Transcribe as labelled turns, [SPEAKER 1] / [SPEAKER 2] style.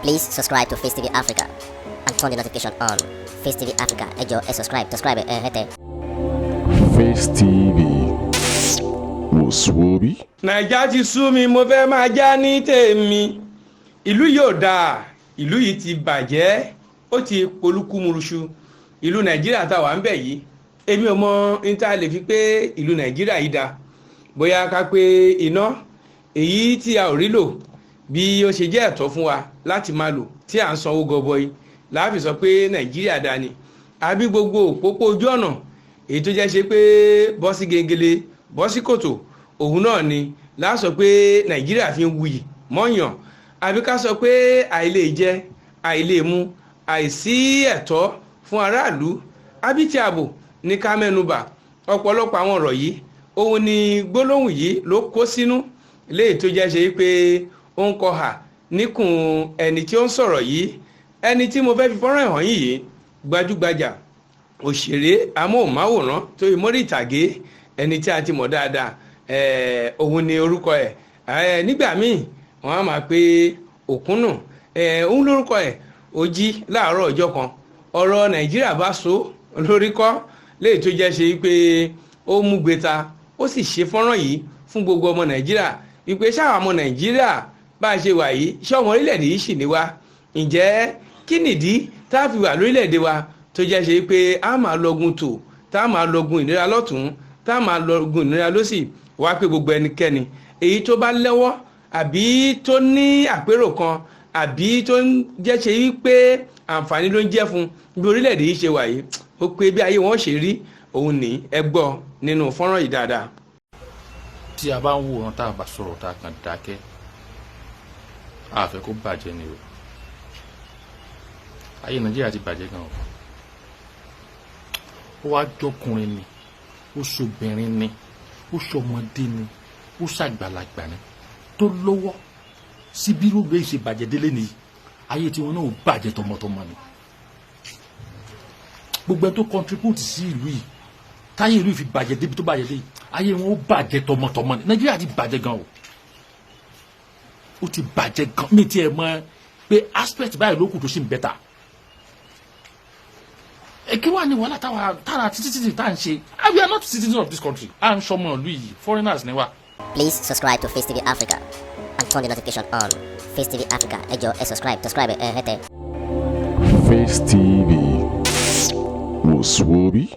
[SPEAKER 1] Please subscribe to Face TV Africa and turn the notification on. Face TV Africa, ẹ jọ̀ọ́, ẹ subscribe, subscribe ẹ hẹ́tẹ̀.
[SPEAKER 2] Face TV wò sùwòbí.
[SPEAKER 3] Naija ti sú mi, mo fẹ́ máa já ní tèmi. Ìlú yóò dáa, ìlú yìí ti bàjẹ́, ó ti polúkúmuruṣu. Ìlú Nàìjíríà tá a wà ń bẹ̀ yìí, èmi ò mọ ní tá a lè fi pé ìlú Nàìjíríà yìí dáa. Bóyá ká pé iná èyí tí a ò rí lò bí ó ṣe jẹ́ ẹ̀tọ́ fún wa láti máa lò, tí à ń sanwó gọbọi, láàfin sọ pé Nàìjíríà dáa ni, àbí gbogbo òpópó ojú ọ̀nà èyí tó jẹ́ ṣe pé bọ́sí gengele bọ́sí kòtò, òun náà ni láà sọ pé Nàìjíríà fi ń wuyì mọ́yàn, àbí ká sọ pé àìlè jẹ, àìlè mu, àìsí ẹ̀tọ́ fún aráàlú, àbí tí ààbò ní ká mẹ́nubà. Ọ̀pọ̀lọpọ̀ àwọn ọ̀rọ̀ yìí, òun ni gbólóhùn yìí ló kó sínú, léyìí tó jẹ́ ṣe pé ó ń kọhà níkùn ẹni tí ó ń sọ̀rọ̀ yìí. Ẹni tí mo fẹ́ fi fọ́nrán hàn yìí, gbajúgbajà òṣèré amóhùnmáwòrán tó yí mórí ìtàgé, ẹni tí a ti mọ̀ dáadáa, òun ni orúkọ ẹ̀. Nígbà míì, wọ́n á máa pe Òkúnnù òun lórúkọ ẹ̀. Ó jí láàárọ̀ ọjọ́ kan, ọ̀rọ̀ Nàìjíríà bá so lórí kọ́, léyìí tó jẹ́ ṣe pé ó mú gbẹta, ó sì ṣe fọ́nrán yìí fún gbogbo ọmọ Nàìjíríà wípé ṣáà ọmọ Nàìjíríà bá a ṣe wà yìí, ṣé ọmọ orílẹ̀-èdè yìí sì ní wá? Ǹjẹ́ kí nìdí tá a fi wà lórílẹ̀-èdè wa tó jẹ́ ṣe pé a máa lọgun tò, tá a máa lọgun ìnira lọ́tún, tá a máa lọgun ìnira lọ́sì wá, pé gbogbo ẹnikẹ́ni èyí tó bá lẹ́wọ́ àbí tó ní àpérò kan àbí tó ń jẹ́ ṣe wípé àǹfààní ló ń jẹ́ fún bí orílẹ̀-èdè yìí ṣe wà yìí, ó pé bí ayé wọn ṣe rí òun ní. Ẹ gbọ́ nínú fọ́nrán yìí dáadáa.
[SPEAKER 4] Tí a bá ń wòran, tá a bá sọ̀rọ̀, tá a kàn dákẹ́, a fẹ́ kó bàjẹ́ ni o. Ayé Nàìjíríà ti bàjẹ́ gan o. Ó wá jọkùnrin ni, ó ṣobìnrin ni, ó ṣọmọdé ni, ó ṣàgbàlagbà ni, tó lọ́wọ́ sí bí gbogbo ṣe bàjẹ́ délé nìyí, ayé tiwọn náà ò bàjẹ́ tọmọtọmọ ni. Gbogbo ẹni tó contribute sí ìlú yìí, táyé ìlú yìí fi bàjẹ́ débi tó bàjẹ́ dé, ayé wọn ó bàjẹ́ tọmọtọmọ ni. Nàìjíríà ti bàjẹ́ gan o, ó ti bàjẹ́ gan. Mi tiẹ̀ mọ̀ pé aspect báyìí ló kù tó sì ń better. Ẹ kí wàá ní wàhálà táwa tára títí títí tá à ń ṣe. Ah, we are not citizens of this country. À ń sọmọ ìlú yìí, foreigners ni wa.
[SPEAKER 1] Please subscribe to Face TV Africa and turn the notification on. Face TV Africa, ẹ jọ̀ọ́, ẹ subscribe, subscribe ẹ hẹ́tẹ̀.
[SPEAKER 2] Face TV wò sùwòbí.